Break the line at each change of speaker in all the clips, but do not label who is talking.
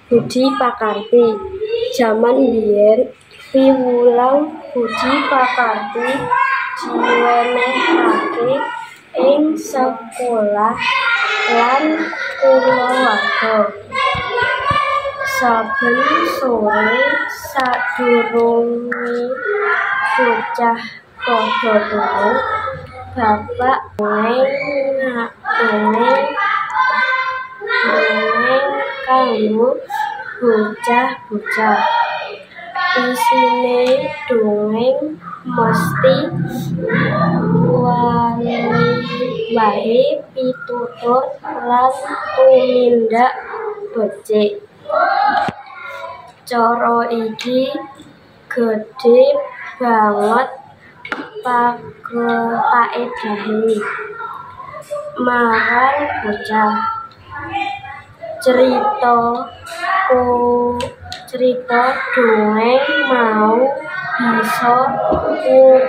Budi pakarti. Jaman biyen piwulang budi pakarti diwenehake ing sekolah lan kulawarga. Saben sore sadurunge bocah padha turu, bapak dongeng kanggo bocah-bocah. Isine dongeng mesthi wae pitutur lan tumindak becik. Cara iki gedhe banget paedahe marang bocah. Crita dongeng mau bisa ngukir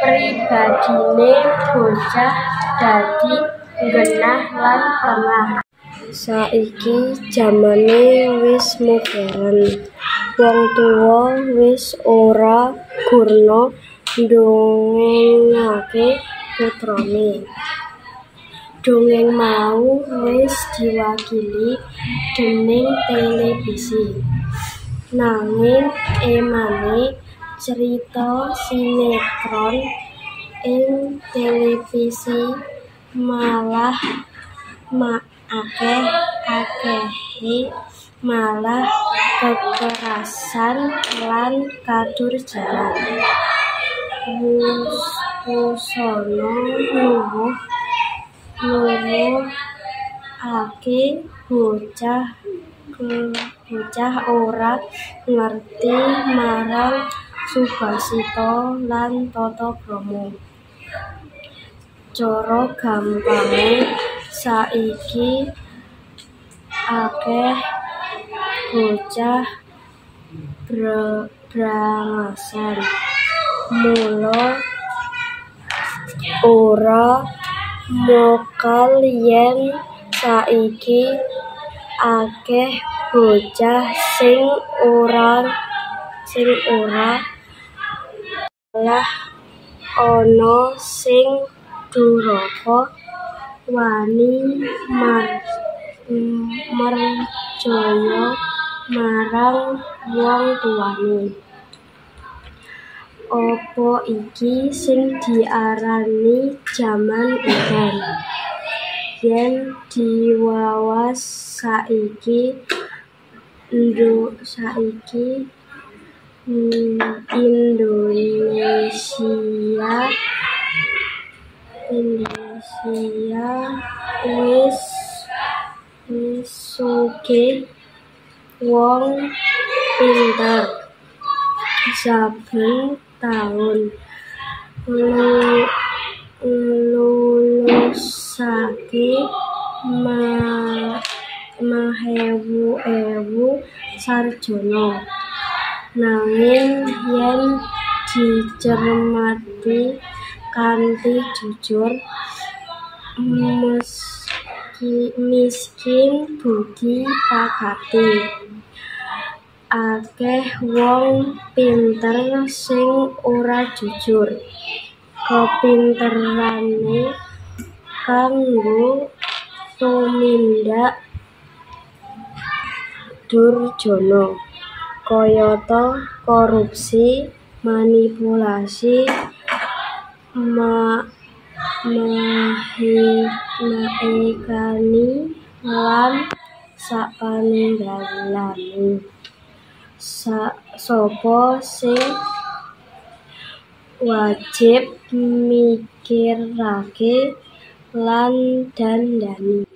pribadine bocah dadi nggenah lan pengah. Saiki jamane wis modern, wong tuwa wis ora gurna ndongengake putrane. Dongeng mau wis diwakili dening televisi. Nanging emane crita sinetron ing televisi malah akeh-akehe malah kekerasan lan kadurjanan. Wusana nuwuhake bocah ora ngerti marang subasita lan tata krama. Cara gampange saiki akeh bocah brangasan, mula ora mokal yen saiki akeh bocah sing ora malah ana sing duraka wani merjaya marang wong tuwane. Apa iki sing diarani jaman edan? Yen diwawas saiki Indonesia wis sugih wong pinter. Saben taun nglulusake mahewu-ewu sarjana. Nanging yen dicermati kanthi jujur, miskin budi pakarti. Akeh wong pinter sing ora jujur. Kepinterane kanggo tumindak durjana, kayata korupsi, manipulasi, maekani lan sapanunggalane. Sapa sing wajib mikirake lan dandani.